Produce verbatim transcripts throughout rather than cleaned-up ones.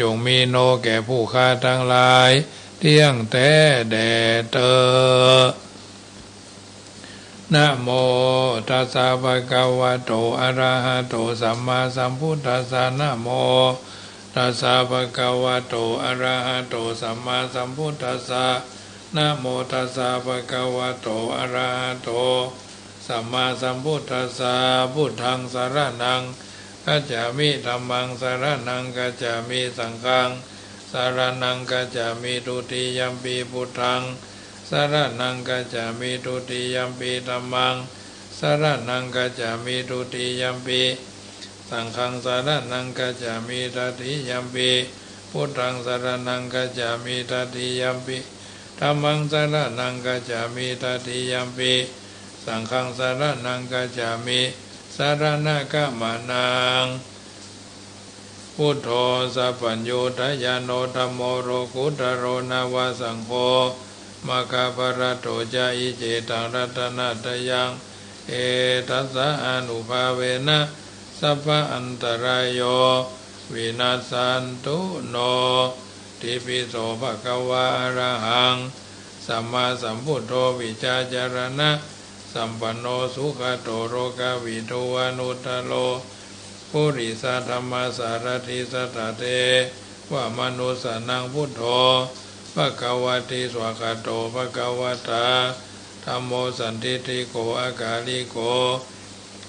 จงมีโนแก่ผู้ข้าทั้งหลาย เตี้ยงแต๊แด่เต๊อะ นะโม ตัสสะ ภะคะวะโต อะระหะโต สัมมาสัมพุทธัสสะ นะโม ตัสสะ ภะคะวะโต อะระหะโต สัมมาสัมพุทธัสสะ นะโม ตัสสะ ภะคะวะโต อะระหะโต สัมมาสัมพุทธัสสะ พุทธัง สะระณัง คัจฉามิ ธัมมัง สะระณัง คัจฉามิ สังฆัง สะระณัง คัจฉามิ ทุติยัมปิ พุทธัง สะระณัง คัจฉามิ ทุติยัมปิ ธัมมัง สะระณัง คัจฉามิ ทุติยัมปิ สังฆัง สะระณัง คัจฉามิ ตติยัมปิ พุทธัง สะระณัง คัจฉามิ ตติยัมปิ ธัมมัง สะระณัง คัจฉามิ ตติยัมปิ สังฆัง สะระณัง คัจฉามิ สะระณะขะมานัง พุทโธ สัพพัญญูตะยาโน ธัมโม โลกุตโต นะวะ สังโฆ มัคคะพะละโต จะ อิ เจตัง รัตนะตะยัง เอตัสสะ อานุภาเวนะ สัพพะอันตะราโย วินัสสันตุ โน ติปปิโส ภะคะวา อะระหัง สัมมาสัมพุทโธ วิชชาจะระณะสัมปันโน สุขะโต โลกะวิทู อนุตตะโร ปุริสะธัมมะสารถิ สัตถะเทวะมนุสสานัง พุทโธ ภะคะวะติ สวากขาโต ภะคะวะตา ธัมโม สันทิฏฐิโก อะกาลิโก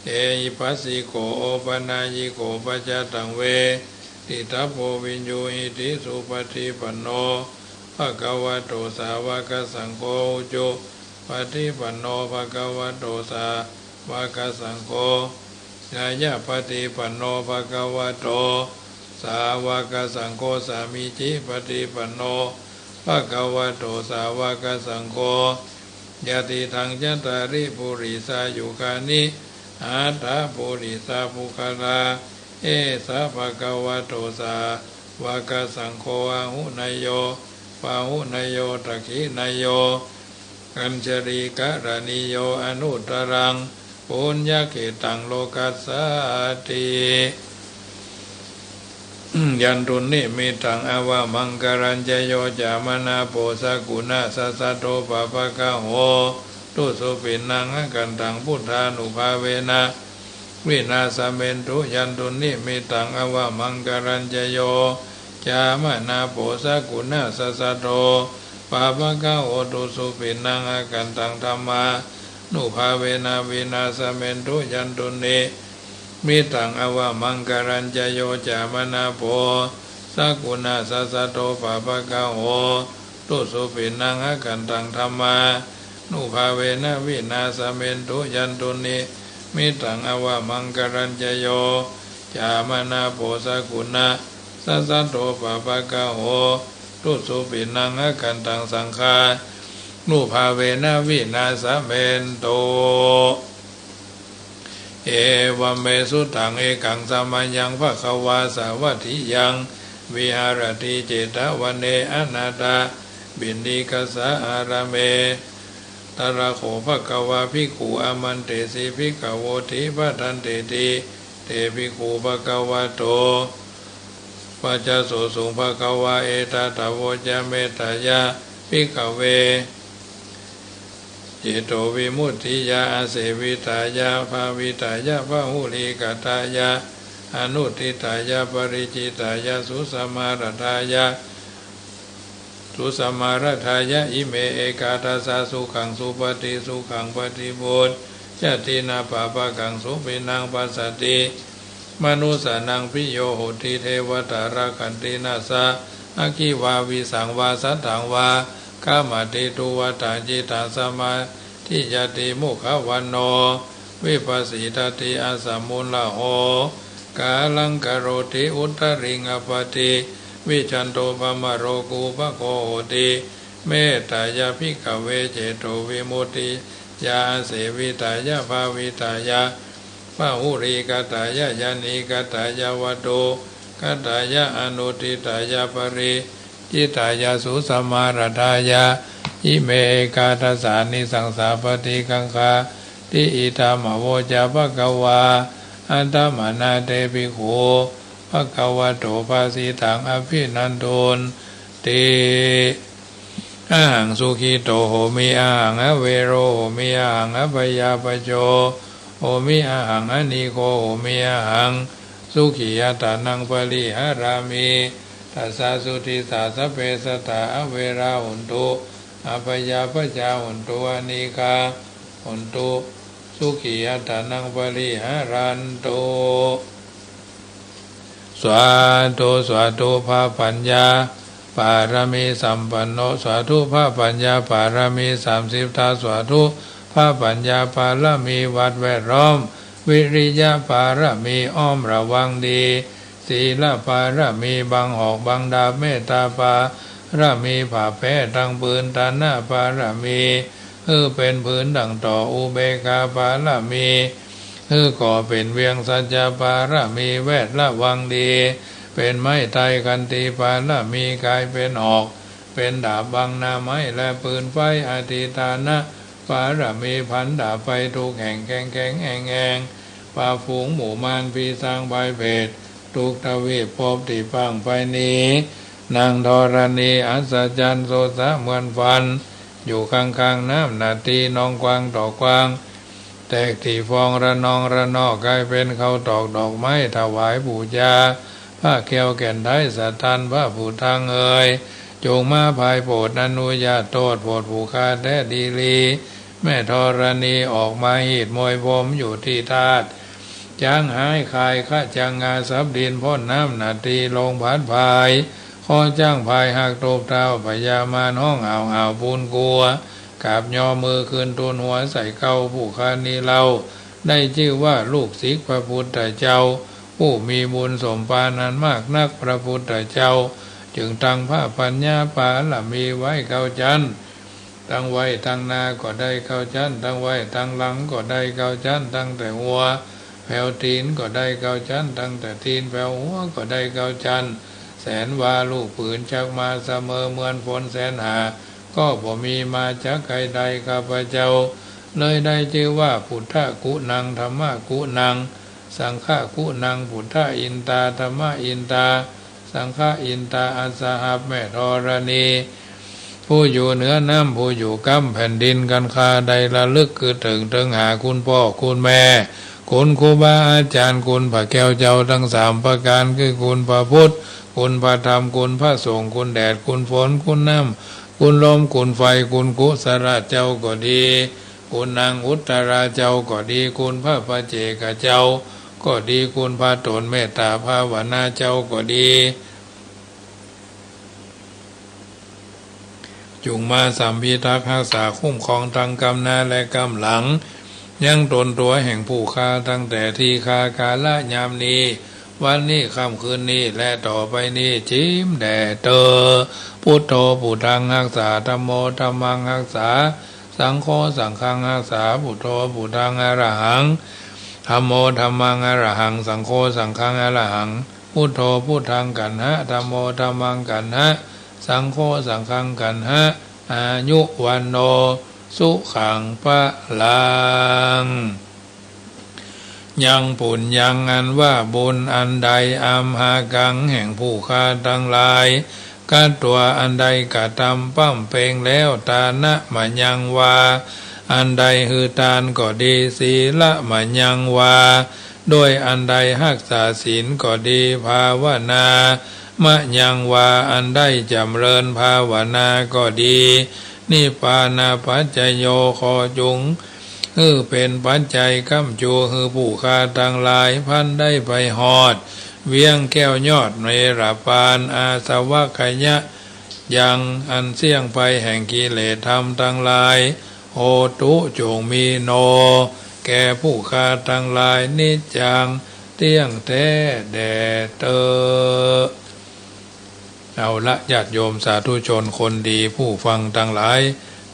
เอหิปัสสิโก โอปะนายิโก ปัจจตัง เวทิตะโพ วิญญูหิติ สุปะฏิปันโน ภะคะวะโต สาวะกะสังโฆ อุจุปะฏิปันโน ภะคะวะโต สาวะกะสังโฆ ญาญาปะฏิปันโน ภะคะวะโต สาวะกะสังโฆ สามีจิปะฏิปันโน ภะคะวะโต สาวะกะสังโฆ ยะติตัง จัตตาริ ปุริสายุกานิ อัตถะ ปุริสะปุคคละ เอสะ ภะคะวะโต สาวะกะสังโฆ อาหุเนยโย ปาหุเนยโย ดักขิเนยโย อัญชลีกะระณีโย อนุตตะรัง ปุญญะเขตตัง โลกัสสาติ ยันตุนนิมิตตัง อาวะมังคะลัญจะโย จามะนาโป สะกุณะสะสะโท ปาปะกะโห ตุสุปิณัง อะกันตัง พุทธานุภาเวนะ วินาสะเมนตุ ยันตุนนิมิตตัง อาวะมังคะลัญจะโย จามะนาโป สะกุณะสะสะโท ปาปะกะโห ตุสุปิณัง อะกันตัง ธัมมานุภาเวนะ วินาสะเมนตุ ยันตุนนิมิตตัง อาวะมังคะลัญจะโย จามะนาโป สะกุณะสะสะโท ปาปะกะโห ตุสุปิณัง อะกันตัง ธัมมานุภาเวนะ วินาสะเมนตุ ยันตุนนิมิตตัง อาวะมังคะลัญจะโย จามะนาโป สะกุณะสะสะโท ปาปะกะโห ตุสุปิณัง อะกันตัง สังฆานุภาเวนะ วินาสะเมนตุ เอวัมเม สุตัง เอกัง สะมะยัง ภะคะวา สาวัตถิยัง วิหะระติ เจตะวะเน อะนาถะปิณฑิกะสะอารามเม ตะระโข ภะคะวา ภิกขุ อามันเตสิ ภิกขะโวติ ภัดดันเตติ เต ภิกขุ ภะคะวะโต ปัสสะโสสุง ภะคะวา เอตะถะโวจะ เมตตายะ ภิกขะเว เจโตวิมุตติยา อาเสวิตายา ภาวิตายา พะหุลีกะตายา อนุตติตายา ปะริจฉิตายา สุสะมารัตถายา สุสะมารัตถายะ อิเม เอกาดัสสะ สุขัง สุปะฏิ สุขัง ปะฏิปุจจะติ นะ ปาปะกัง สุปิณัง ปัสสะติ มะนุสสานัง ปิโย โหติ เทวะตา รักขันติ นะ สะ อัคคี วา วิสัง วา สัตถัง วา ขะมะติ ตุวะตะ จิตตัง สะมาทิยาติ มุขะวัณโณ วิปะสสิทาติ อะสะมุลละโห กาลัง กะโรติ อุตตะริง อะปะติวิชชันโต ปะมะโร กูปะโก โหติ เมตตายะ ภิกขะเว เจโตวิมุตติยา อาเสวิตายา ภาวิตายา พะหุลีกะตายะ ยานีกะตายะ วัตถุกะตายะ อนุตติตายะ ปะริจฉิตายะ สุสะมารัตถายะ อิเม เอกาดัสสานิ สังสาปะติกังขาติ อิทัมมะโวจะ ภะคะวา อะตะมะนะ เต ภิกขุ bhagavato bhāsitaṃ abhinandunti. Ahaṃ sukhito homi, ahaṃ avero homi, ahaṃ abyāpajjho homi, ahaṃ anīgho homi, ahaṃ sukhī attānaṃ pariharāmi. Tasā sudisā sabbe sattā averā hontu, abyāpajjhā hontu, anīghā hontu, sukhī attānaṃ pariharantu. Sādhu, sādhu, พระปัญญาบารมีสัมปันโน สาธุ พระปัญญาบารมีสามสิบทัศ สาธุ พระปัญญาบารมีวัดแวดล้อม วิริยะบารมีอ้อมระวังดี ศีลบารมีบังหอกบังดาบ เมตตาบารมีผ่าแผ้ตังปืน ฐานะบารมีหื้อเป๋นผืนดั่งต่อ อุเบกขาบารมีหื้อก่อเป๋นเวียง สัจจะบารมีแวดระวังดี เป๋นไม้ไทร ขันติบารมีก๋ายเป๋นหอกเป๋นดาบบังหน้าไม้และปืนไฟ อธิฏฐานะบารมีผันดาบไปทุกแห่ง แข็งแข็งแอ่งแอ่ง ปราบฝูงหมู่มารผีสางพายเผต ทุกทวีปภพตี้พ่างไปหนี นางธรณีอัศจรรย์สดใสเหมือนฝัน อยู่ข้างๆ น้ำนาที หนองกว้างตอกกว้าง แตกตี้ฟองระนองระนอก ก๋ายเป๋นข้าวตอกดอกไม้ถวายบูชา พระแก้วแก่นไทยสถาน พระผู้ทังเอ๋ย จงมาผายโผดอนุญาตโต้ษ โผดผู้ข้าแต๊ดีหลี แม่ธรณีออกมาฮีดมวยผมอยู่ตี้ธาตุ จ๊างฮ้ายคายขะจังงาสับดิน พ่นน้ำนาทีลงผัดผาย คอจ๊างพายหักตูบเท้า พญามารฮ้องอ้าวอ้าวปูนกั๋ว กราบยอมือขึ้นทูลหัวใส่เกล้า ผู้ข้านี้เล่า ได้จื้อว่าลูกศิษย์พระพุทธเจ้า ผู้มีบุญสมภารอันมากนัก พระพุทธเจ้าจึงตั้งพระปัญญาบารมีไว้เก้าจั๊น ตั้งไว้ตังหน้าก็ได้เก้าจั๊น ตั้งไว้ตังหลังก็ได้เก้าจั๊น ตั้งแต่หัวแผวตี๋นก็ได้เก้าจั๊น ตั้งแต่ตี๋นแผวหัวก็ได้เก้าจั๊น แสนวาลูกปืนจักมาเสมอ เหมือนฝนแสนหา ก็บ่มีมาจักใคร่ได้ ข้าพเจ้าเลยได้จื้อว่า พุทธกุณัง ธัมมกุณัง สังฆกุณัง พุทธะอินตา ธัมมะอินตา สังฆะอินตา อัสหับ แม่ธรณี ผู้อยู่เหนือน้ำ ผู้อยู่ก้ำแผ่นดิน กันข้าได้ระลึกคือเถิง เถิงหาคุณป้อคุณแม่ คุณครูบาอาจ๋ารย์ คุณพระแก้วเจ้าตังสามประก๋าน คือคุณพระพุทธ คุณพระธรรม คุณพระสงฆ์ คุณแดด คุณฝน คุณน้ำ คุณลม คุณไฟ คุณกุศลเจ้าก็ดี คุณนางอุตตราเจ้าก็ดี คุณพระปัจเจกเจ้าก็ดี คุณพระต๋นเมตตาภาวนาเจ้าก็ดี จุ่งมาสำพิทักษ์ฮักษาคุ้มครองตังก้ำหน้าและก้ำหลัง ยังต๋นตั๋วแห่งผู้ข้าตั้งแต่ตี้ข้ากาละยามนี้ วันนี้ค่ำคืนนี้และต่อไปนี้ จิ๋มแด่เต๊อะ พุทโธ พุทธังฮักษา ธัมโม ธัมมังฮักษา สังโฆ สังฆังฮักษา พุทโธ พุทธังอรหัง ธัมโม ธัมมังอรหัง สังโฆ สังฆังอรหัง พุทโธ พุทธังกัณหะ ธัมโม ธัมมังกัณหะ สังโฆ สังฆังกัณหะ อายุ วัณโณ สุขัง พลัง ยังปุญญัง อันว่าบุญอันใด อัมหากัง แห่งผู้ข้าตังหลาย กัตวา อันได้กระทำ บำเพ็งแล้ว ทานะมะยังวา อันได้หื้อตานก็ดี ศีละมะยังวา ด้วยอันได้ฮักษาศีลก็ดี ภาวนามะยังวา อันได้จ๋ำเริญภาวนาก็ดี นิพพานะปัจจโย ขอจุ่ง หื้อเป๋นปัจจัย ก้ำจู หื้อผู้ข้าตังหลาย พันได้ไปฮอด เวียงแก้วยอดเนรปาน อาสวัคคยะยัง อันเสี้ยงไปแห่งกิเลสธรรมตังหลาย โหตุ จงมีโน แก่ผู้ข้าตังหลาย นิจจัง เตี้ยงแท้แด่เต๊อะ เอาละ ญาติโยมสาธุชนคนดี ผู้ฟังตังหลาย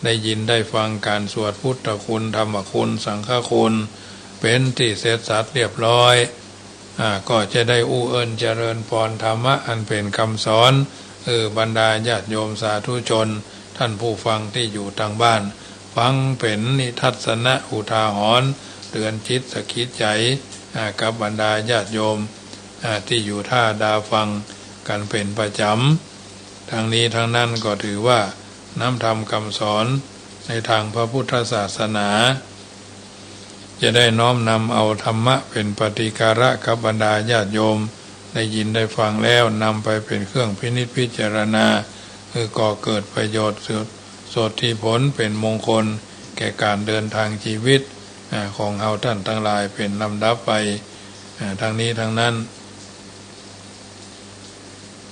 ได้ยินได้ฟังก๋านสวดพุทธคุณ ธรรมคุณ สังฆคุณ เป๋นตี้เสร็จสัดเรียบร้อย อ่า ก็จะได้อู้เอิ้นเจริญพรธรรมะอันเป๋นกำสอน เออ บรรดาญาติโยมสาธุชน ท่านผู้ฟังตี้อยู่ตางบ้าน ฟังเป๋นนิทัศนะอุทาหรณ์ เตือนจิตสะกิดใจ๋ อ่า กับบรรดาญาติโยม อ่า ตี้อยู่ถ้าดาฟังกั๋นเป๋นประจ๋ำ ตึงนี้ตึงนั้นก็ถือว่าน้ำธรรมกำสอนในตางพระพุทธศาสนา จะได้น้อมนำเอาธรรมะเป๋นปฏิการะกับบรรดาญาติโยม ได้ยินได้ฟังแล้วนำไปเป๋นเครื่องพินิจพิจารณา คือก่อเกิดประโยชน์สด สดที่ผลเป๋นมงคลแก่ก๋านเดินตางจีวิต อ่า ของเฮาต้านตังหลายเป๋นลำดับไป อ่า ตึงนี้ตึงนั้น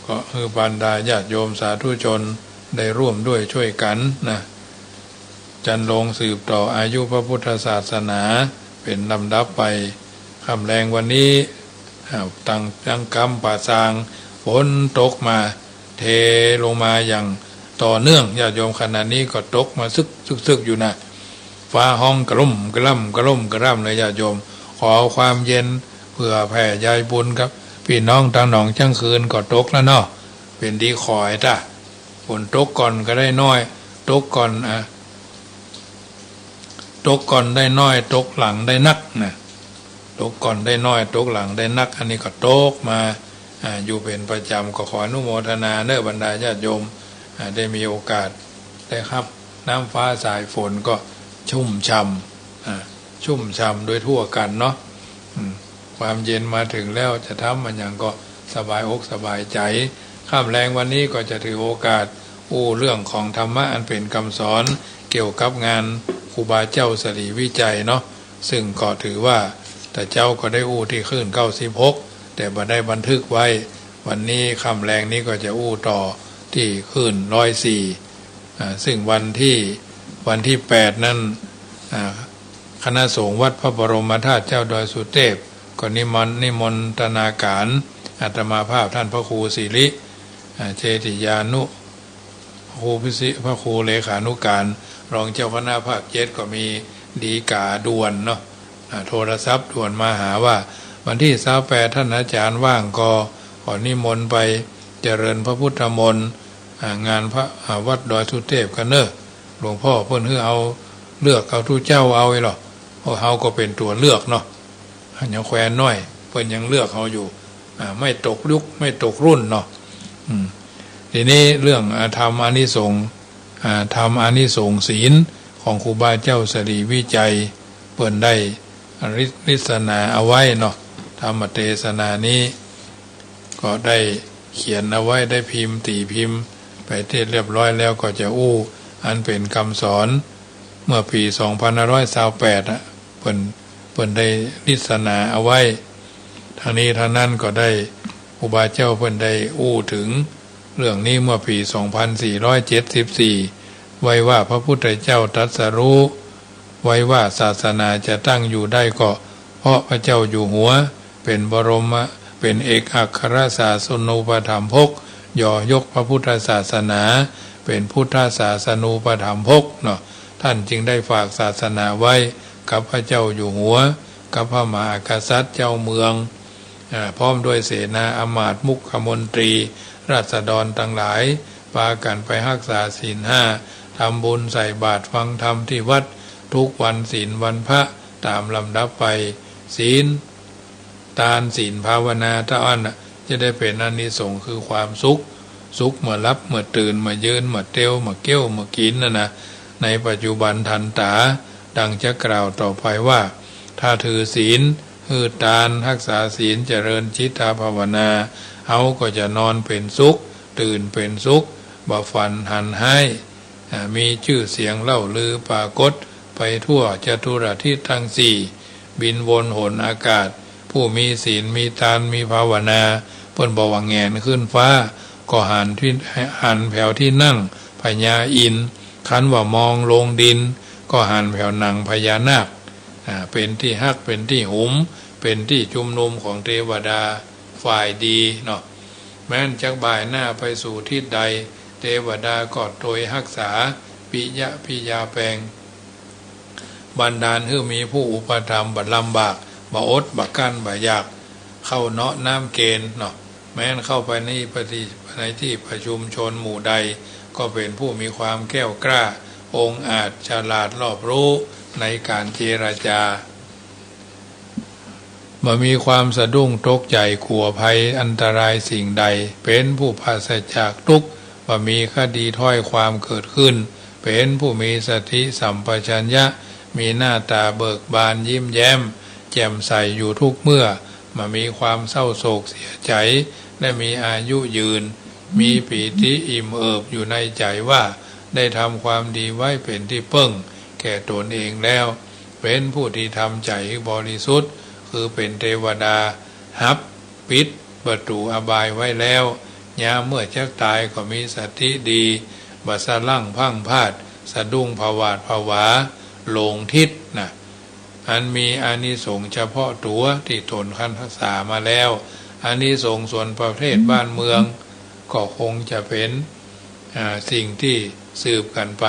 ก็หื้อบรรดาญาติโยมสาธุชนได้ร่วมด้วยช่วยกั๋นนะ จันลงสืบต่ออายุพระพุทธศาสนาเป๋นลำดับไป ค่ำแลงวันนี้ อ่า ตัง ตังกำป่าซาง ฝนตกมา เทลงมาอย่างต่อเนื่อง ญาติโยม ขณะนี้ก็ตกมาซึ่กๆๆ อยู่นะ ฟ้าฮ้องกระลุ่มกระล่ำ กระลุ่มกระล่ำเลย ญาติโยม ขอความเย็นเผื่อแผ่ใยบุญครับ ปี้น้องตางหนองจั้งคืนก็ตกแล้วเนาะ เป๋นดีขอยต้า ฝนตกก่อนก็ได้น้อย ตกก่อน อ่ะ ตกก่อนได้น้อย ตกหลังได้นักนะ ตกก่อนได้น้อย ตกหลังได้นัก อันนี้ก็ตกมา อ่า อยู่เป๋นประจ๋ำ ก็ขออนุโมทนาเน้อ บรรดาญาติโยม อ่า ได้มีโอกาสได้ฮับน้ำฟ้าสายฝนก็ชุ่มฉ่ำ อ่า ชุ่มฉ่ำโดยทั่วกั๋นเนาะ อืม ความเย็นมาเถิงแล้ว จะทำอะหยังก็สบายอกสบายใจ๋ ค่ำแลงวันนี้ก็จะถือโอกาสอู้เรื่องของธรรมะอันเป๋นกำสอนเกี่ยวกับงานครูบาเจ้าสรีวิชัยเนาะ ซึ่งก็ถือว่าตะเจ๊าก็ได้อู้ตี้คลื่นเก้าสิบหก แต่บ่ได้บันทึกไว้ วันนี้ค่ำแลงนี้ก็จะอู้ต่อตี้คลื่นร้อยสี่ อ่า ซึ่งวันตี้ วันตี้แปดนั้น อ่า คณะสงฆ์วัดพระบรมธาตุเจ้าดอยสุเทพ ก็นิมนต์ นิมนตนาการอาตมาภาพต้านพระครูสิริ อ่า เจติยานุ พระครูพิสิทธิ์ พระครูเลขานุการ รองเจ้าคณะภาคเจ็ด ก็มีดีกาด่วนเนาะ อ่า โทรศัพท์ด่วนมาหาว่า วันตี้ซาวแปดต้านอาจ๋ารย์ว่างก็ขอนิมนต์ไปเจริญพระพุทธมนต์ อ่า งานพระ อ่า วัดดอยสุเทพกั๋นเน้อ หลวงพ่อเปิ้นหื้อเอา เลือกเอา ตุ๊เจ้าเอาอี้หรอ เพราะเฮาก็เป๋นตั๋วเลือกเนาะ ยังแควนน้อย เปิ้นยังเลือกเฮาอยู่ อ่า ไม่ตกยุค ไม่ตกรุ่นเนาะ อืม ทีนี้เรื่อง อ่า ธรรมอานิสงส์ อ่า ธรรมอานิสงส์ศีลของครูบาเจ้าสรีวิชัย เปิ้นได้ริ ริสนาเอาไว้เนาะ ธรรมเตสนานี้ ก็ได้เขียนเอาไว้ ได้พิมพ์ ตี๋พิมพ์ไปเสร็จเรียบร้อยแล้ว ก็จะอู้อันเป๋นกำสอน เมื่อปี๋สองพันห้าร้อยซาวแปด อ่ะ เปิ้น เปิ้นได้ริสนาเอาไว้ ตึงนี้ตึงนั้นก็ได้ ครูบาเจ้าเปิ้นได้อู้เถิงเรื่องนี้เมื่อปี๋สองพันสี่ร้อยเจ็ดสิบสี่ ไว้ว่าพระพุทธเจ้าตรัสรู้ไว้ว่าศาสนาจะตั้งอยู่ได้ก็เพราะพระเจ้าอยู่หัวเป๋นบรม เป๋นเอกอัครศาสนูปถัมภก ยอยกพระพุทธศาสนา เป๋นพุทธศาสนูปถัมภกเนาะ ท่านจึงได้ฝากศาสนาไว้กับพระเจ้าอยู่หัว กับพระมหากษัตริย์เจ้าเมือง อ่า พร้อมด้วยเสนาอำมาตย์ มุขมนตรี ราษฎรตังหลาย ปากั๋นไปฮักษาศีลห้า ทำบุญใส่บาตรฟังธรรมตี้วัด ทุกวันศีลวันพระ ต๋ามลำดับไป ศีล ตาน ศีล ภาวนา เต้าอั้นน่ะ จะได้เป๋นอานิสงส์คือความสุข สุขเมื่อหลับ เมื่อตื่น เมื่อยืน เมื่อเตียว เมื่อเกี้ยว เมื่อกิ๋นน่ะนะ ในปัจจุบันทันต๋า ดังจะกล่าวต่อไปว่า ถ้าถือศีล หื้อตาน ฮักษาศีล เจริญจิตตภาวนา เฮาก็จะนอนเป๋นสุข ตื่นเป๋นสุข บ่ฝันหันฮ้าย อ่า มีจื้อเสียงเล่าลือปรากฏไปทั่วจตุรทิศตังสี่ บินวนหนอากาศ ผู้มีศีล มีตาน มีภาวนา เปิ้นบ่ว่าแหงนขึ้นฟ้า ก็หันตี้ หันแผวตี้นั่งพญาอินทร์ คันว่ามองลงดิน ก็หันแผวหนังพญานาค อ่า เป๋นตี้ฮัก เป๋นตี้หุม เป๋นตี้จุมนุมของเตวดาฝ่ายดีเนาะ แม้นจักบ่ายหน้าไปสู่ทิศใด เตวดาก็ตวยฮักษา ปิยะปิยาแปง บันดาลหื้อมีผู้อุปถัมภ์ บ่ลำบาก บ่อด บ่กั้น บ่อยาก เข้าเนาะน้ำเกณฑ์เนาะ แม้นเข้าไปในปฏิ ในตี้ประชุมชนหมู่ใด ก็เป๋นผู้มีความแกล้วกล้า องอาจ ฉลาดรอบรู้ในก๋านเจรจา บ่มีความสะดุ้งตกใจ๋กั๋วภัยอันตรายสิ่งใด เป๋นผู้ปราศจากตุ๊กข์ บ่มีคดีถ้อยความเกิดขึ้น เป๋นผู้มีสติสัมปชัญญะ มีหน้าต๋าเบิกบานยิ้มแย้มแจ่มใสอยู่ทุกเมื่อ บ่มีความเศร้าโศกเสียใจ๋ และมีอายุยืน มีปีติอิ่มเอิบอยู่ในใจ๋ว่า ได้ทำความดีไว้เป๋นตี้เปิ้งแก่ตนเองแล้ว เป๋นผู้ตี้ทำใจ๋บริสุทธิ์ คือเป๋นเตวดา หับปิดประตู๋อบายไว้แล้ว ยามเมื่อจักต๋ายก็มีสติดี บ่สะหลั้งพลั้งพลาด สะดุ้งผวาดผวา หลงทิศนะ อันมีอานิสงส์เฉพาะตั๋วตี้ต๋นคันรักษามาแล้ว อานิสงส์ส่วนประเทศบ้านเมือง ก็คงจะเป๋น อ่า สิ่งตี้สืบกั๋นไป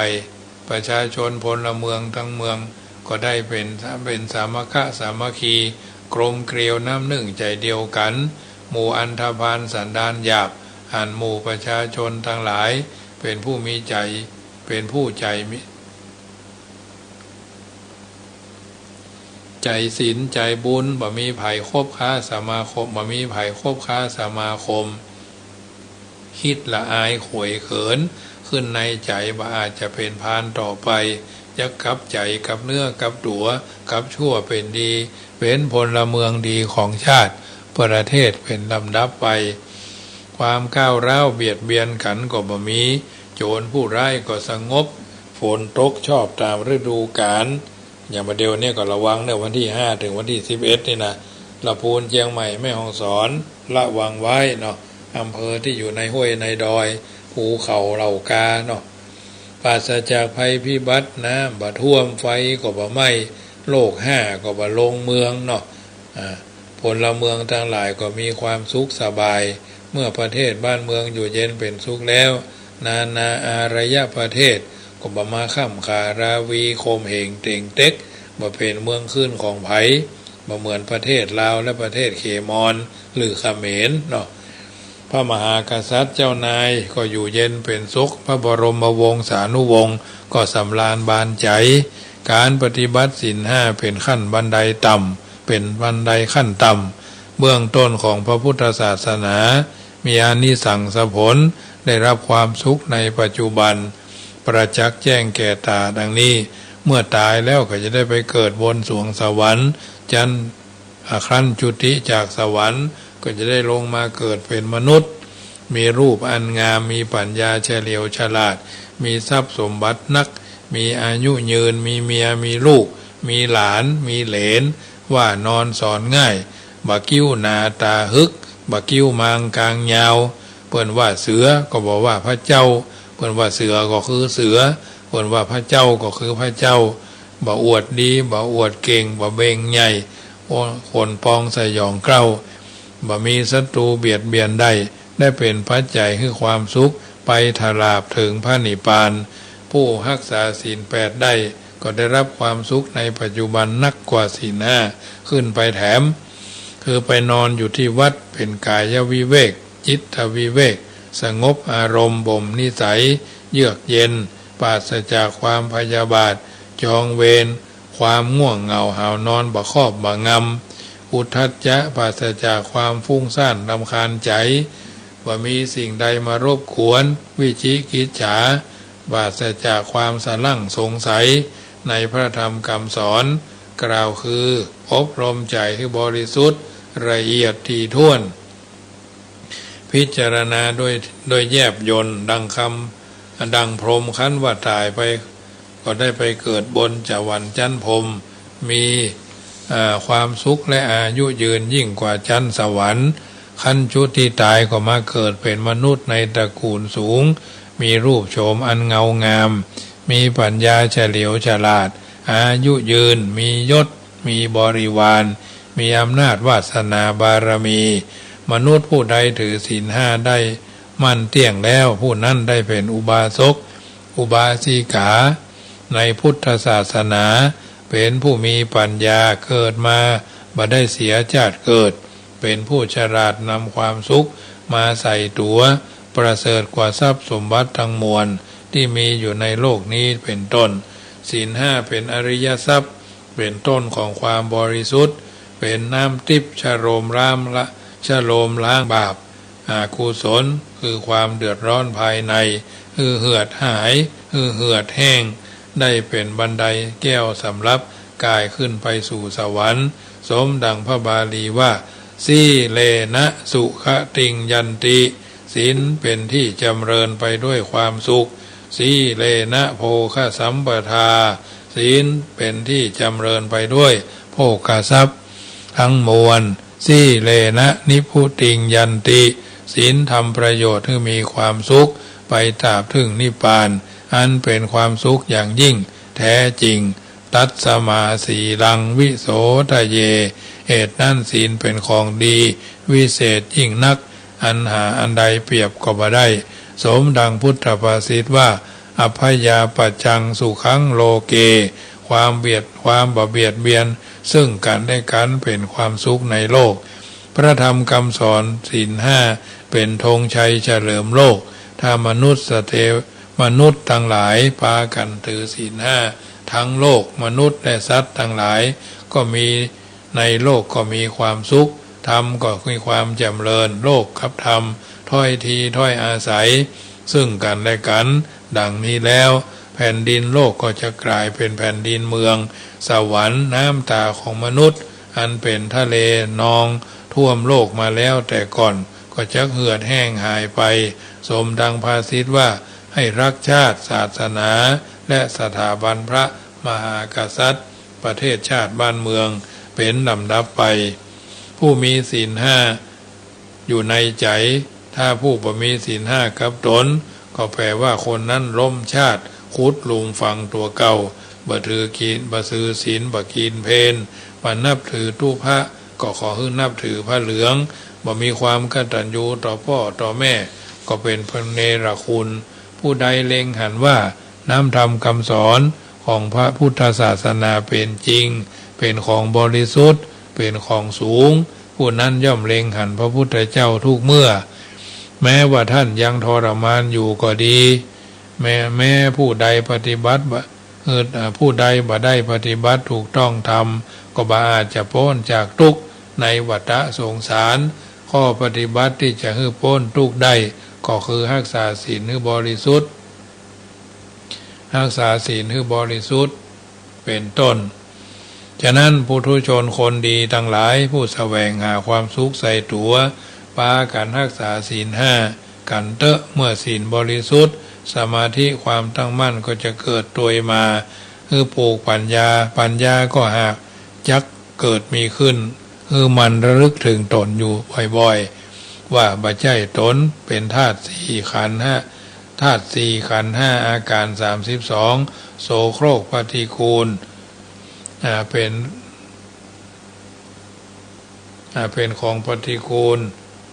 ประชาชนพลเมืองตังเมือง ก็ได้เป๋น เป๋นสามัคคะสามัคคี กลมเกลียวน้ำนึ่งใจ๋เดียวกั๋น หมู่อันธพาลสันดานหยาบ อันหมู่ประชาชนตังหลาย เป๋นผู้มีใจ๋ เป๋นผู้ใจ๋มี ใจ๋ศีลใจ๋บุญ บ่มีใผคบค้าสมาคม บ่มีใผคบค้าสมาคม คิดละอายขวยเขินขึ้นในใจ๋ บ่อาจจะเป๋นพาลต่อไป จักกลับใจ๋กลับเนื้อกลับตั๋ว กลับชั่วเป๋นดี เป๋นพลเมืองดีของชาติประเทศเป๋นลำดับไป ความก้าวร้าวเบียดเบียนกั๋นก็บ่มี โจรผู้ร้ายก็สงบ ฝนตกชอบต๋ามฤดูกาล อย่างบ่าเดี่ยวนี้ก็ระวังเน่อ วันตี้ห้าเถิงวันตี้สิบเอ็ดนี่นะ ละปูน เจียงใหม่ แม่ฮ่องสอน ระวังไว้เนาะ อำเภอตี้อยู่ในห้วยในดอย ภูเขาเหล่ากาเนาะ ปราศจากภัยพิบัติ น้ำบ่ท่วม ไฟก็บ่ไหม้ โรคฮ้าก็บ่ลงเมืองเนาะ อ่า พลเมืองตังหลายก็มีความสุขสบาย เมื่อประเทศบ้านเมืองอยู่เย็นเป๋นสุขแล้ว นานาอารยประเทศก็บ่มาค่ำขาราวี ข่มเหงเต็งเต็ก บ่เป๋นเมืองขึ้นของใผ บ่เหมือนประเทศลาวและประเทศเขมรหรือเขมรเนาะ พระมหากษัตริย์เจ้านายก็อยู่เย็นเป๋นสุข พระบรมวงศานุวงศ์ก็สำราญบานใจ๋ ก๋านปฏิบัติศีลห้าเป๋นขั้นบันไดต่ำ เป๋นบันไดขั้นต่ำ เบื้องต้นของพระพุทธศาสนา มีอานิสังสผล ได้รับความสุขในปัจจุบัน ประจักษ์แจ้งแก่ต๋าดังนี้ เมื่อต๋ายแล้วก็จะได้ไปเกิดบนสวงสวรรค์ จั๊น อ่า ครั้นจุติจากสวรรค์ก็จะได้ลงมาเกิดเป๋นมนุษย์ มีรูปอันงาม มีปัญญาเฉลียวฉลาด มีทรัพย์สมบัตินัก มีอายุยืน มีเมีย มีลูก มีหลาน มีเหลน ว่านอนสอนง่าย บ่ากิ้วหนาต๋าหึก บ่ากิ้วมางกางยาว เปิ้นว่าเสือก็บ่ว่าพระเจ้า เปิ้นว่าเสือก็คือเสือ เปิ้นว่าพระเจ้าก็คือพระเจ้า บ่อวดดี บ่อวดเก่ง บ่เบ่งใหญ่ โอ้ ขนปองสยองเกล้า บ่มีศัตรูเบียดเบียนได้ ได้เป๋นปัจจัยหื้อความสุขไปตราบเถิงพระนิพพาน ผู้ฮักษาศีลแปดได้ ก็ได้รับความสุขในปัจจุบันนักกว่าศีลห้าขึ้นไปแถม คือไปนอนอยู่ตี้วัดเป๋นกายวิเวก จิตวิเวก สงบอารมณ์ บ่มนิสัยเยือกเย็น ปราศจากความพยาบาท จองเวร ความง่วงเหงาหาวนอนบ่ครอบบ่งำ อุทธัจจะ ปราศจากความฟุ้งซ่านรำคาญใจ๋ บ่มีสิ่งใดมารบกวน วิจิกิจฉา ปราศจากความสะหลั้งสงสัยในพระธรรมคำสอน กล่าวคืออบรมใจ๋หื้อบริสุทธิ์ละเอียดถี่ถ้วน พิจารณาโดย โดยแยบยล ดังคำ ดังพรหมครั้นว่าต๋ายไป ก็ได้ไปเกิดบนสวรรค์จั๊นพรหม มี เอ่อ ความสุขและอายุยืนยิ่งกว่าจั๊นสวรรค์ ครั้นจุติต๋ายก็มาเกิดเป๋นมนุษย์ในตระกูลสูง มีรูปโฉมอันเงางาม มีปัญญาเฉลียวฉลาด อายุยืน มียศ มีบริวาร มีอำนาจวาสนาบารมี มนุษย์ผู้ใดถือศีลห้าได้มั่นเตี้ยงแล้ว ผู้นั้นได้เป๋นอุบาสก อุบาสิกา ในพุทธศาสนา เป๋นผู้มีปัญญา เกิดมาบ่ได้เสียจาติเกิด เป๋นผู้ฉลาดนำความสุขมาใส่ตั๋ว ประเสริฐกว่าทรัพย์สมบัติทั้งมวลตี้มีอยู่ในโลกนี้เป๋นต้น ศีลห้าเป๋นอริยทรัพย์ เป๋นต้นของความบริสุทธิ์ เป๋น เป็นน้ำทิพย์ชโลมล้างละ ชโลมล้างบาป อกุศล คือความเดือดร้อนภายใน หื้อเหือดหาย หื้อเหือดแห้ง ได้เป็นบันไดแก้วสำหรับกายขึ้นไปสู่สวรรค์ สมดังพระบาลีว่า สีเลนะสุขติงยันติ ศีลเป็นที่จำเริญไปด้วยความสุข สีเลนะโภคสัมปทา ศีลเป็นที่จำเริญไปด้วยโภคทรัพย์ ทั้งมวล สีเลนะนิพพุติงยันติ ศีลทำประโยชน์หื้อมีความสุข ไปตราบถึงนิพพาน อันเป็นความสุขอย่างยิ่งแท้จริง ตัสมาสีลังวิโสทะเย เหตุนั้นศีลเป็นของดีวิเศษยิ่งนัก อันหาอันใดเปรียบก็บ่ได้ สมดังพุทธภาษิตว่า อัพพยาปัจจังสุขังโลเก ความเบียด ความบ่เบียดเบียนซึ่งกันและกันเป็นความสุขในโลก พระธรรมคำสอนศีลห้าเป็นธงชัยเฉลิมโลก ถ้ามนุษย์สเท มนุษย์ทั้งหลายปากั๋นถือศีลห้า ทั้งโลกมนุษย์และสัตว์ทั้งหลาย ก็มี ในโลกก็มีความสุข ธรรมก็มีความจำเริญ โลกกับธรรม ถ้อยทีถ้อยอาศัย ซึ่งกันและกัน ดังนี้แล้ว แผ่นดินโลกก็จะกลายเป็นแผ่นดินเมือง สวรรค์ น้ำตาของมนุษย์ อันเป็นทะเลนองท่วมโลกมาแล้วแต่ก่อน ก็จะเหือดแห้งหายไป สมดังภาษิตว่า ให้รักชาติ ศาสนา และสถาบันพระมหากษัตริย์ ประเทศชาติบ้านเมือง เป็นลำดับไป ผู้มีศีลห้าอยู่ในใจ๋ ถ้าผู้บ่มีศีลห้ากับต๋น ก็แปลว่าคนนั้นล้มชาติ ขุดหลุมฝังตั๋วเก่า บ่ถือกิ๋น บ่ถือศีล บ่กิ๋นเพล บ่นับถือตุ๊พะ ก็ขอหื้อนับถือผ้าเหลือง บ่มีความกตัญญูต่อป้อต่อแม่ ก็เป๋นพระเนรคุณ ผู้ใดเล็งหันว่าน้ำธรรมคำสอนของพระพุทธศาสนาเป๋นจริง เป๋นของบริสุทธิ์ เป๋นของสูง ผู้นั้นย่อมเล็งหันพระพุทธเจ้าทุกเมื่อ แม้ว่าท่านยังทรมานอยู่ก็ดี แม้ แม้ผู้ใดปฏิบัติบ่ เอ่อ ผู้ใดบ่ได้ปฏิบัติถูกต้องธรรม ก็บ่อาจจะป๊นจากทุกข์ในวัฏสงสาร ข้อปฏิบัติตี้จะหื้อป๊นทุกข์ได้ ก็คือฮักษาศีลหื้อบริสุทธิ์ ฮักษาศีลหื้อบริสุทธิ์ เป๋นต้น ฉะนั้นปุถุชนคนดีตังหลาย ผู้แสวงหาความสุขใส่ตั๋ว ปากั๋นฮักษาศีลห้ากั๋นเต๊อะ เมื่อศีลบริสุทธิ์ สมาธิความตั้งมั่นก็จะเกิดตวยมา หื้อปลูกปัญญา ปัญญาก็หากจักเกิดมีขึ้น หื้อหมั่นระลึกถึงต๋นอยู่บ่อยๆ ว่าบ่ใจ้ต๋น เป๋นธาตุสี่ขันธ์ห้า ธาตุสี่ขันธ์ห้า อาก๋ารสามสิบสอง โสโครกปฏิกูล อ่า เป๋น อ่า เป๋นของปฏิกูล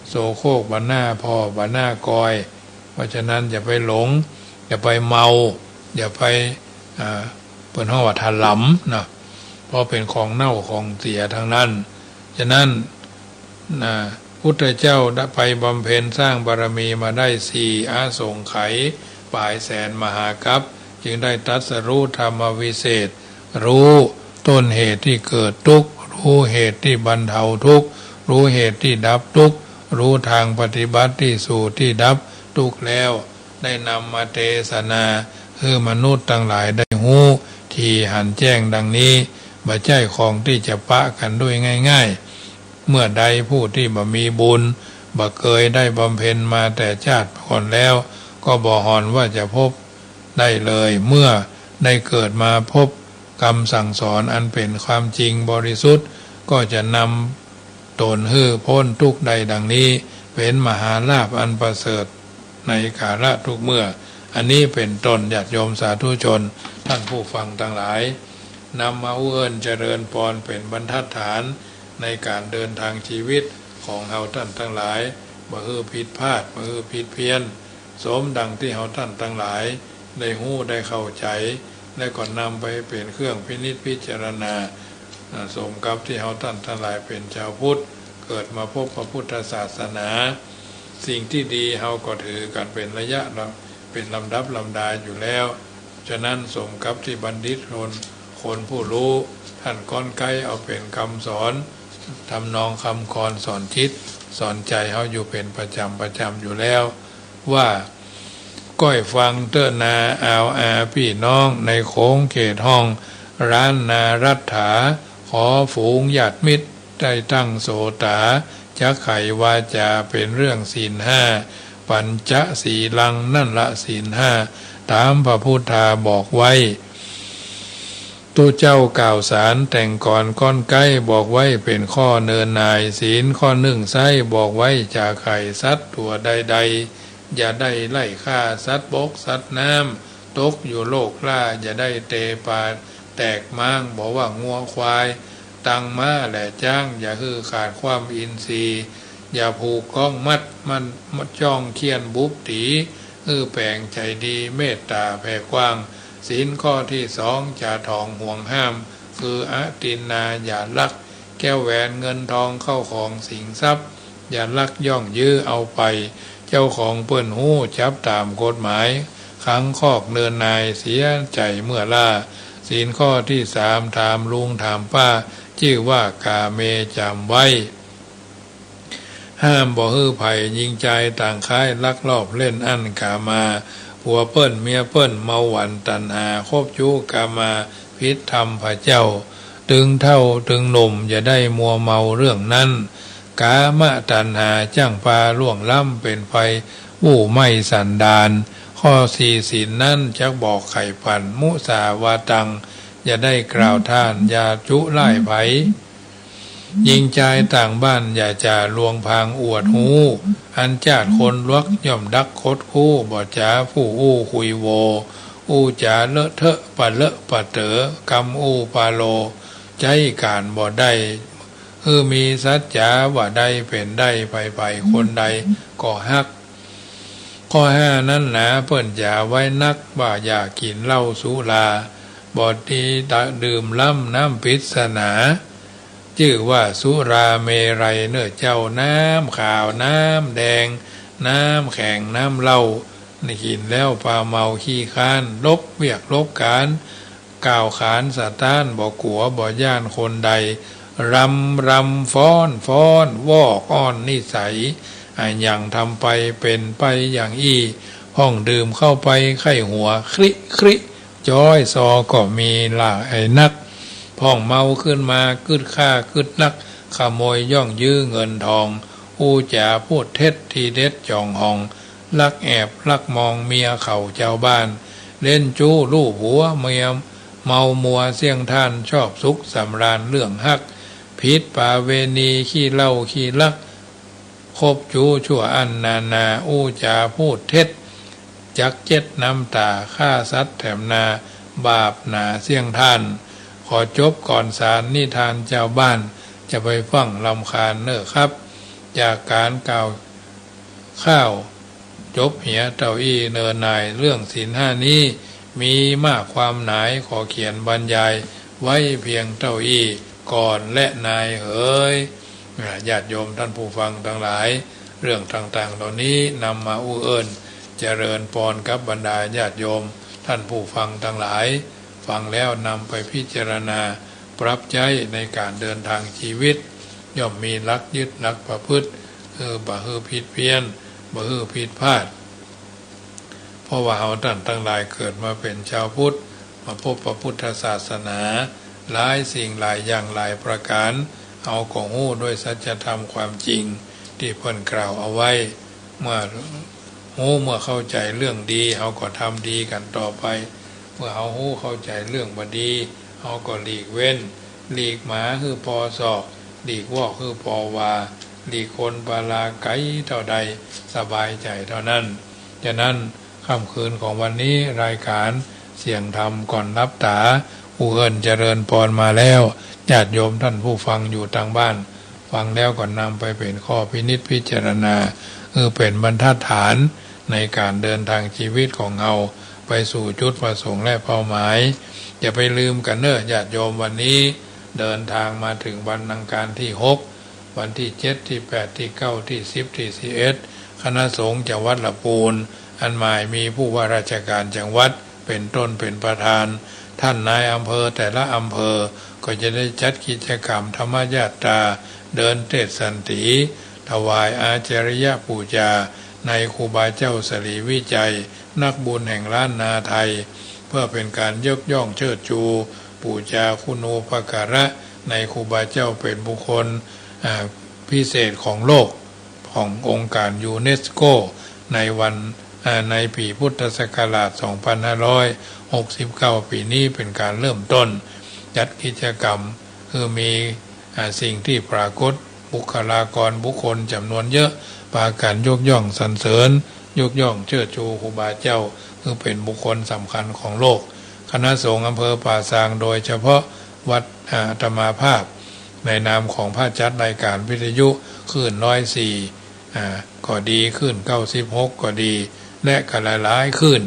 โสโครกบ่หน้าพ่อบ่หน้ากอย เพราะฉะนั้นอย่าไปหลง อย่าไปเมา อย่าไป อ่า เปิ้นฮ้องว่าถลำนะ เพราะเป๋นของเน่าของเสียทั้งนั้น ฉะนั้น นะ พุทธเจ้าได้ไปบำเพ็ญสร้างบารมีมาได้สี่อสงไขย ปลายแสนมหากัป จึงได้ตรัสรู้ธรรมวิเศษ รู้ต้นเหตุที่เกิดทุกข์ รู้เหตุที่บรรเทาทุกข์ รู้เหตุที่ดับทุกข์ รู้ทางปฏิบัติที่สู่ที่ดับทุกข์แล้ว ได้นำมาเตสนา หื้อมนุษย์ตังหลายได้ฮู้ ถี่หันแจ้งดังนี้ บ่ใจ้ของตี้จะปะกั๋นด้วยง่ายๆ เมื่อใดผู้ตี้บ่มีบุญ บ่เกยได้บำเพ็ญมาแต่จาติก่อนแล้ว ก็บ่ห่อนว่าจะพบได้เลย เมื่อได้เกิดมาพบกำสั่งสอนอันเป๋นความจริงบริสุทธิ์ ก็จะนำต๋นหื้อป๊นทุกข์ได้ดังนี้ เป๋นมหาลาภอันประเสริฐในกาละทุกเมื่อ อันนี้เป๋นต้น ญาติโยมสาธุชน ท่านผู้ฟังตังหลาย นำมาอู้เอิ้นเจริญปอนเป๋นบรรทัดฐาน ในก๋านเดินทางชีวิตของเฮาต้านตังหลาย บ่หื้อผิดพลาด บ่หื้อผิดเพี้ยน สมดังตี้เฮาต้านตังหลายได้ฮู้ได้เข้าใจ๋ และก็นำไปเป๋นเครื่องพินิจพิจารณา อ่า สมกับตี้เฮาต้านตังหลายเป๋นจาวพุทธ เกิดมาพบพระพุทธศาสนา สิ่งตี้ดีเฮาก็ถือกั๋นเป๋นระยะลำ เป๋นลำดับลำดาอยู่แล้ว ฉะนั้นสมกับตี้บัณฑิตคน คนผู้ฮู้ ต้านก้อนไก๊เอาเป๋นกำสอน ทำนองคำกลอนสอนจิตสอนใจเฮาอยู่เป๋นประจ๋ำประจ๋ำอยู่แล้ว ว่า ก้อยฟังเต๊อะนาอาวอาปี้น้อง ในขงเขตห้องร้านนารัตถา ขอฝูงญาติมิตรได้ตั้งโสตา จักไขวาจาเป๋นเรื่องศีลห้า ปัญจศีลังนั้นละศีลห้า ต๋ามพระพุทธาบอกไว้ ตุ๊เจ้ากล่าวสารแต่งก่อนก้อนใก๊ บอกไว้เป๋นข้อเนินนาย ศีลข้อนึ่งไซ้ บอกไว้จะไข่สัตว์ตั๋วใดๆ อย่าได้ไล่ฆ่าสัตว์บกสัตว์น้ำ ตกอยู่โลกล่า อย่าได้เตะปาแตกม้าง บ่ว่างัวควาย ตังม้าและจ๊าง อย่าหื้อขาดความอินทรีย์ อย่าผูกก๊องมัด มันจ้องเฆี่ยนบุบตี๋ หื้อแป๋งใจ๋ดี เมตต๋าแผ่กว้าง ศีลข้อตี้สอง จะถองห่วงห้าม คืออทินนา อย่าลัก แก้วแหวนเงินทองเข้าของสินทรัพย์ อย่าลักย่องยื้อเอาไป เจ้าของเปิ้นฮู้จับต๋ามกฎหมาย ขังคอกเนินนายเสียใจ๋เมื่อล่า ศีลข้อตี้สาม ถามลุงถามป้า จื้อว่ากาเมจ๋ำไว้ ห้ามบ่หื้อใผหญิงจายต่างค้ายลักลอบเล่นอั้นกามา ผัวเปิ้นเมียเปิ้นเมาหวันตัณหา คบจู๊กามาผิดธรรมพระเจ้า ตึงเฒ่าตึงหนุ่มอย่าได้มัวเมาเรื่องนั้น กามตัณหาจ้างปาล่วงล้ำ เป๋นไฟอู้ไหม้สันดาน ข้อสี่ศีลนั้นจักบอกไขปั๋น มุสาวาตัง อย่าได้กล่าวท่าน อย่าจุล่ายใผ หญิงจายต่างบ้านอย่าจ๋าลวงพรางอวดฮู้ อันจาติคนลวกย่อมดักคดคู้ บ่จ๋าผู้อู้คุยโว อู้จ๋าเลอะเทอะปะเลอะปะเต๋อ กำอู้ปาโล ใจ๊ก๋านบ่ได้ หื้อมีสัจจ๋าว่าใดเป๋นได้ ใผๆ คนใดก็ฮัก ข้อห้านั้นหนาเปิ้นจ๋าไว้นัก ว่าอย่ากิ๋นเหล้าสุรา บ่ดีตะดื่มล้ำน้ำปริศนา จื้อว่าสุราเมรัยเน่อเจ้า น้ำขาวน้ำแดง น้ำแข็งน้ำเหล้า กิ๋นแล้วปาเมาขี้ค้าน ลบเวียกลบก๋าน กล่าวขานสะต้าน บ่กั๋วบ่ย้านคนใด รำรำฟ้อนฟ้อน วอกอ้อนนิสัย อะหยังทำไปเป๋นไปอย่างอี้ พ่องดื่มเข้าไปใค่หัว คริคริ จ้อยซอก็มีหลายนัก พ่องเมาขึ้นมากึ๊ดฆ่ากึ๊ดลัก ขโมยย่องยื้อเงินทอง อู้จ๋าพูดเท็จทีเด็ดจ๋องหอง ลักแอบลักมองเมียเขาจาวบ้าน เล่นจู๊ลู่ผัวเมีย เมามัวเสี้ยงท่าน ชอบสุขสำราญเรื่องฮัก ผิดประเวณีขี้เหล้าขี้ลัก คบจู๊ชั่วอั้นนานา อู้จ๋าพูดเท็จ จักเจ็ดน้ำต๋า ฆ่าสัตว์แถมนา บาปหนาเสี้ยงท่าน ขอจบก่อนสารนิทานจาวบ้าน จะไปฟั่งรำคาญเน่อครับ จากก๋านกล่าว ข้าวจบเหียเต้าอี้เน่อนาย เรื่องศีลห้านี้มีมากความหนาย ขอเขียนบรรยายไว้เพียงเต้าอี้ก่อนแลนายเหย อ่า ญาติโยมท่านผู้ฟังตังหลาย เรื่องต่างๆ เหล่านี้นำมาอู้เอิ้นเจริญปอนกับบรรดาญาติโยมท่านผู้ฟังตังหลาย ฟังแล้วนำไปพิจารณาปรับใจ๊ในก๋านเดินทางชีวิต ย่อมมีหลักยึดหลักประพฤติ เออ บ่หื้อผิดเพี้ยน บ่หื้อผิดพลาด เพราะว่าเฮาต้านตังหลายเกิดมาเป๋นจาวพุทธ มาพบพระพุทธศาสนา หลายสิ่งหลายอย่างหลายประก๋าน เฮาก็ฮู้ด้วยสัจธรรมความจริงตี้เปิ้นกล่าวเอาไว้ เมื่อฮู้เมื่อเข้าใจ๋เรื่องดี เฮาก็ทำดีกั๋นต่อไป เมื่อเฮาฮู้เข้าใจ๋เรื่องบ่ดี เฮาก็หลีกเว้น หลีกหมาหื้อผ่อศอก หลีกวอกหื้อผ่อวา หลีกคนปาลาไก๋เต้าใด สบายใจ๋เต้านั้น ฉะนั้น ค่ำคืนของวันนี้รายก๋านเสียงธรรมก่อนหลับต๋า อู้เอิ้นเจริญปอนมาแล้ว ญาติโยมท่านผู้ฟังอยู่ตางบ้าน ฟังแล้วก็นำไปเป๋นข้อพินิจพิจารณา เออ เป๋นบรรทัดฐานในก๋านเดินทางชีวิตของเฮาไปสู่จุดประสงค์และเป้าหมาย อย่าไปลืมกั๋นเน่อญาติโยม วันนี้เดินทางมาเถิงวันอังคารตี้หก วันตี้เจ็ด ตี้แปด ตี้เก้า ตี้สิบ ตี้สิบเอ็ด คณะสงฆ์จังหวัดละปูน อันหมายมีผู้ว่าราชก๋านจังหวัดเป๋นต้นเป๋นประธาน ท่านนายอำเภอแต่ละอำเภอก็จะได้จัดกิจกรรมธรรมยาตราเดินเตศสันถี ถวายอาจาริยปูจาในครูบาเจ้าสรีวิชัย นักบุญแห่งล้านนาไทย เพื่อเป็นการยกย่องเชิดชู ปูจาคุณูปการะในครูบาเจ้าเป็นบุคคล อ่า พิเศษของโลก ขององค์การยูเนสโก ในวัน อ่า ในปี๋พุทธศักราช สองพันห้าร้อยหกสิบเก้า ปี๋นี้เป็นการเริ่มต้น จัดกิจกรรม คือมี อ่า สิ่งตี้ปรากฏ บุคลากรบุคคลจ๋ำนวนเยอะ ปากั๋นยกย่องสรรเสริญ ยกย่องเชิดชูครูบาเจ้า คือเป๋นบุคคลสำคัญของโลก คณะสงฆ์อำเภอป่าซาง โดยเฉพาะวัด อ่า อาตมาภาพ ในนามของผู้จัดรายการวิทยุคลื่นร้อยสี่ อ่า ก็ดี คลื่นเก้าสิบหกก็ดี และก็หลายๆ คลื่น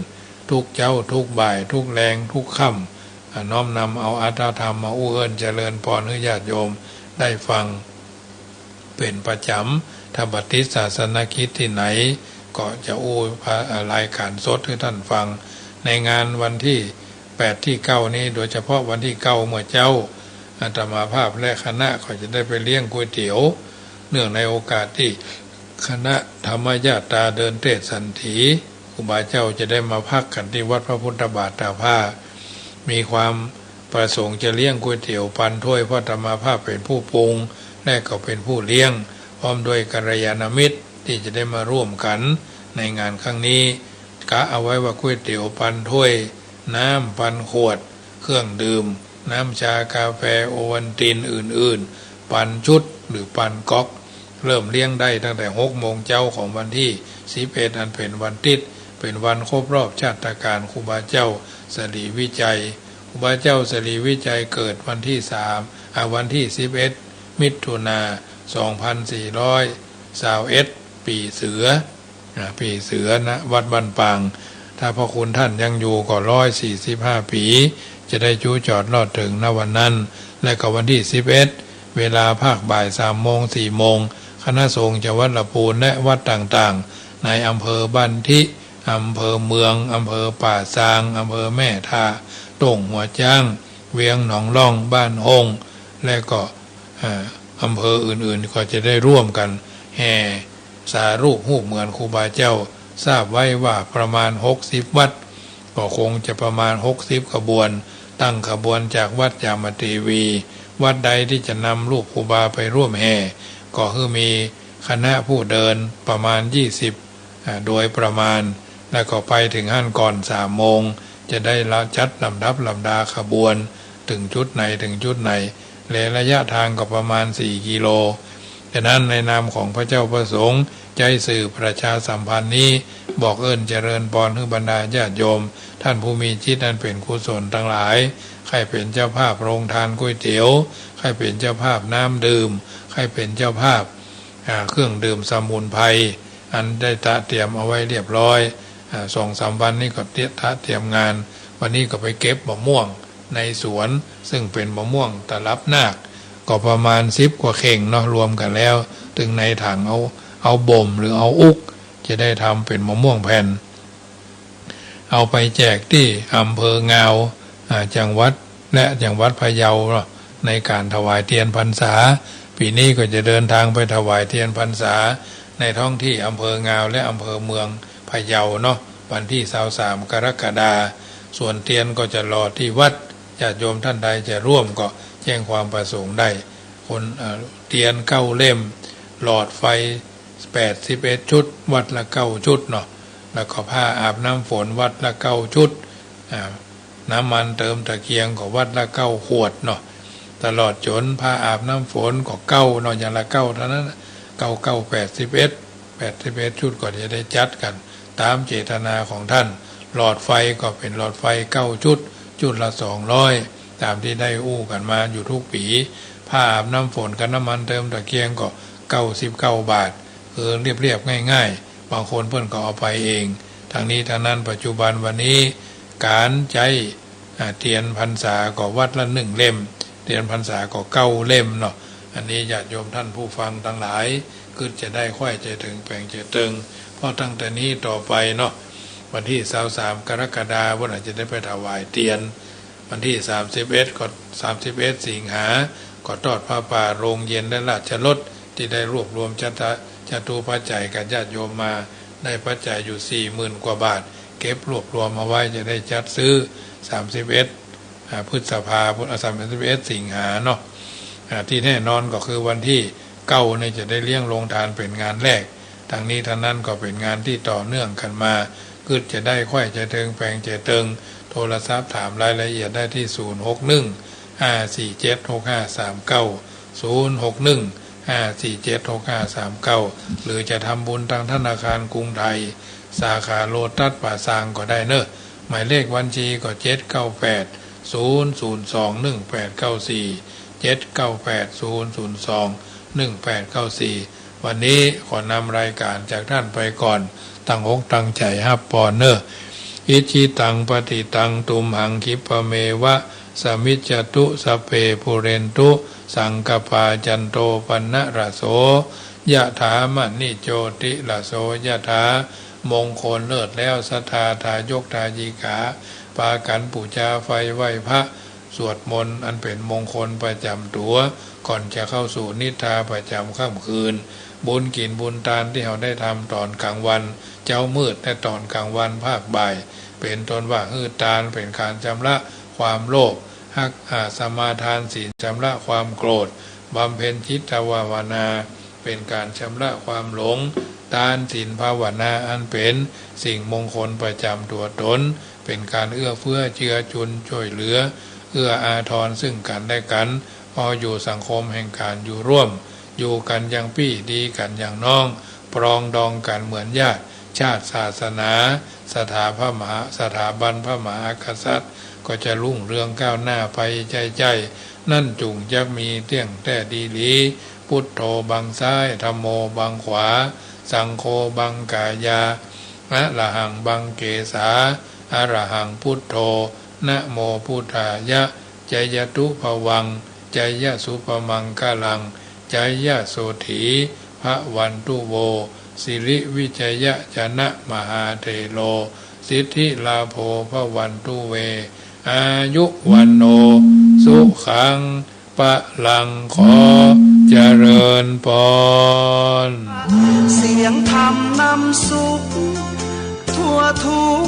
ทุกเจ๊า ทุกบ่าย ทุกแลง ทุกค่ำ อ่า น้อมนำเอาอาตธรรมมาอู้เอิ้นเจริญปอนหื้อญาติโยมได้ฟังเป๋นประจ๋ำ ถ้าบ่ติดศาสนกิจตี้ไหน ก็จะอู้พระ อ่า รายการสดหื้อท่านฟัง ในงานวันตี้แปดตี้เก้านี้ โดยเฉพาะวันตี้เก้าเมื่อเจ๊า อาตมาภาพและคณะก็จะได้ไปเลี้ยงก๋วยเตี๋ยว เนื่องในโอกาสตี้คณะธรรมยาตราเดินเตศสันถี ครูบาเจ้าจะได้มาพักกั๋นตี้วัดพระพุทธบาทตากผ้า มีความประสงค์จะเลี้ยงก๋วยเตี๋ยวปันถ้วย เพราะอาตมาภาพเป๋นผู้ปรุง และก็เป๋นผู้เลี้ยง พร้อมด้วยกัลยาณมิตรตี้จะได้มาร่วมกั๋นในงานครั้งนี้ กะเอาไว้ว่าก๋วยเตี๋ยวปันถ้วย น้ำปันขวด เครื่องดื่ม น้ำชา กาแฟ โอวัลติน อื่นๆ ปันชุดหรือปันก๊อก เริ่มเลี้ยงได้ตั้งแต่หกโมงเจ๊าของวันตี้สิบเอ็ด อันเป๋นวันติ๊ด เป๋นวันครบรอบชาตกาลครูบาเจ้าสรีวิชัย ครูบาเจ้าสรีวิชัยเกิดวันตี้สาม อ่า วันตี้สิบเอ็ด มิถุนา สองพันสี่ร้อยซาวเอ็ด ปี๋เสือ อ่า ปี๋เสือ ณ วัดบ้านปาง ถ้าพระคุณท่านยังอยู่ก็ร้อยสี่สิบห้าปี๋ จะได้จุจอดรอดเถิง ณ วันนั้น และก็วันตี้สิบเอ็ด เวลาภาคบ่ายสามโมง สี่โมง คณะสงฆ์จากวัดละปูนและวัดต่างๆ ในอำเภอบ้านทิ อำเภอเมือง อำเภอป่าซาง อำเภอแม่ทะ โต้งหัวจ๊าง เวียงหนองล่อง บ้านโฮ่ง และก็ อ่า อำเภออื่นๆ ก็จะได้ร่วมกั๋นแห่สารูปรูปเหมือนครูบาเจ้า ทราบไว้ว่าประมาณหกสิบวัด ก็คงจะประมาณหกสิบขบวน ตั้งขบวนจากวัดจามเทวี วัดใดตี้จะนำรูปครูบาไปร่วมแห่ ก็คือมีคณะผู้เดินประมาณยี่สิบ อ่า โดยประมาณ แล้วก็ไปเถิงหั้นก่อนสามโมง จะได้ละจัดลำดับลำดาขบวน เถิงจุดไหนเถิงจุดไหน และระยะทางก็ประมาณสี่กิโล ฉะนั้นในนามของพระเจ้าพระสงฆ์ ใจ๊สื่อประชาสัมพันธ์นี้ บอกเอิ้นเจริญปอนหื้อบรรดาญาติโยม ท่านผู้มีจิตอันเป๋นกุศลตังหลาย ใค่เป๋นเจ้าภาพโรงทานก๋วยเตี๋ยว ใค่เป๋นเจ้าภาพน้ำดื่ม ใค่เป๋นเจ้าภาพ อ่า เครื่องดื่มสมุนไพร อันได้ตระเตรียมเอาไว้เรียบร้อย อ่า สองสามวันนี้ก็เตรียม ตระเตรียมงาน วันนี้ก็ไปเก็บมะม่วงในสวน ซึ่งเป๋นมะม่วงตลับนาค ก็ประมาณสิบกว่าเข่งเนาะ รวมกั๋นแล้ว เถิงในถัง เอา เอาบ่มหรือเอาอุ๊ก จะได้ทำเป๋นมะม่วงแผ่น เอาไปแจกตี้อำเภองาว อ่า จังหวัด และจังหวัดพะเยาเนาะ ในก๋านถวายเตียนพรรษา ปี๋นี้ก็จะเดินทางไปถวายเตียนพรรษา ในท้องตี้อำเภองาวและอำเภอเมืองพะเยาเนาะ วันตี้ซาวสามกรกฎาคม ส่วนเตียนก็จะหลอดตี้วัด ญาติโยมท่านใดจะร่วมก็แจ้งความประสงค์ได้ คน เอ่อ เตียนเก้าเล่ม หลอดไฟแปดสิบเอ็ดชุด วัดละเก้าชุดเนาะ แล้วก็ผ้าอาบน้ำฝนวัดละเก้าชุด อ่า น้ำมันเติมตะเกียงก็วัดละเก้าขวดเนาะ ตลอดจ๋นผ้าอาบน้ำฝนก็เก้าเนาะ อย่างละเก้าเต้านั้น เก้าเก้าแปดสิบเอ็ด แปดสิบเอ็ดชุดก็จะได้จัดกั๋นต๋ามเจตนาของท่าน หลอดไฟก็เป๋นหลอดไฟเก้าชุด ชุดละสองร้อย ต๋ามตี้ได้อู้กั๋นมาอยู่กู้ปี๋ ผ้าอาบน้ำฝนกับน้ำมันเติมตะเกียงก็เก้าสิบเก้าบาท คือเรียบๆ ง่ายๆ บางคนเปิ้นก็เอาไปเอง ทั้งนี้ทั้งนั้นปัจจุบันวันนี้ก๋านใจ๊ อ่า เตียนพรรษาก็วัดละนึ่งเล่ม เตียนพรรษาก็เก้าเล่มเนาะ อันนี้ญาติโยมท่านผู้ฟังตังหลาย กึ๊ดจะได้ใค่ใจ๋เถิงแป๋งใจ๋เถิง เพราะตั้งแต่นี้ต่อไปเนาะ วันตี้ซาวสามกรกฎาคม เปิ้นอาจจะได้ไปถวายเตียน วันตี้สามสิบเอ็ด ก็ สามสิบเอ็ด สิงหา ก็ทอดผ้าป่าโรงเย็นและราชรถ ตี้ได้รวบรวมจตุ จตุปัจจัยกับญาติโยมมา ได้ปัจจัยอยู่สี่หมื่นกว่าบาท เก็บรวบรวมเอาไว้จะได้จัดซื้อ สามสิบเอ็ด อ่า พฤษภา พุทธ อ่า สามสิบเอ็ด สิงหาเนาะ อ่า ตี้แน่นอนก็คือวันตี้เก้านี่จะได้เลี้ยงโรงทานเป๋นงานแรก ตังนี้ตังนั้นก็เป๋นงานตี้ต่อเนื่องกั๋นมา กึ๊ดจะได้ใค่จะเติงแป๋งจะเติง โทรศัพท์ถามรายละเอียดได้ตี้ ศูนย์หกหนึ่ง ห้าสี่เจ็ด หกห้าสามเก้า ศูนย์หกหนึ่ง ห้าสี่เจ็ด หกห้าสามเก้า หรือจะทำบุญตางธนาคารกรุงไทย สาขาโลตัสป่าซางก็ได้เนาะ หมายเลขบัญชีก็ เจ็ดเก้าแปด ศูนย์ศูนย์สอง หนึ่งแปดเก้าสี่ เจ็ดเก้าแปด ศูนย์ศูนย์สอง หนึ่งแปดเก้าสี่ วันนี้ขอนำรายการจากต้านไปก่อน ตั้งอกตั้งใจ๋ฮับปอนเนาะ อิจฉิตัง ปัตถิตัง ตุมหัง คิปะเมวะ สมมิจจตุ สัพเพ ปูเรนตุ สังกัปปา จันโท ปันนะระโส ยะถา มะณิ โจติระโส ยะถา มงคลเลิศแล้ว ศรัทธา ทายก ทายิกา ปากั๋นปู๋จาไฟไหว้พระ สวดมนต์อันเป๋นมงคลประจ๋ำตั๋ว ก่อนจะเข้าสู่นิทราประจ๋ำค่ำคืน บุญกิ๋นบุญตานตี้เฮาได้ทำต๋อนก๋างวัน เจ๊ามืด และต๋อนก๋างวันภาคบ่าย เป๋นต้นว่าหื้อตานเป๋นก๋านชำระความโลภ ฮักษาสมาทานศีลชำระความโกรธ บำเพ็ญจิตภาวนา เป๋นก๋านชำระความหลง ตานศีลภาวนาอันเป๋นสิ่งมงคลประจ๋ำตั๋วต๋น เป๋นก๋านเอื้อเฟื้อเจือจุนจ้วยเหลือ เอื้ออาทรซึ่งกั๋นและกั๋น พออยู่สังคมแห่งก๋านอยู่ร่วม อยู่กั๋นอย่างปี้ดีกั๋นอย่างน้อง ปรองดองกั๋นเหมือนญาติ ชาติศาสนา สถาพระมหา สถาบันพระมหากษัตริย์ ก็จะรุ่งเรืองก้าวหน้าไปใจ้ๆ นั้นจุ่งจักมีเตี้ยงแต๊ดีหลี พุทโธบังซ้าย ธัมโมบังขวา สังโฆบังกายา อะระหังบังเกสา อะระหังพุทโธ นะโมพุทธายะ จายะตุพะวัง จายะสุภะมังคะลัง จายะโสฏฐี ภะวันตุโว สิริวิจยะจะนะมหาเถโร สิทธิลาโภ ภะวันตุเว อายุ วัณโณ สุขัง พะลัง ขอเจริญปอน เสียงธรรมนำสุขทั่วทุก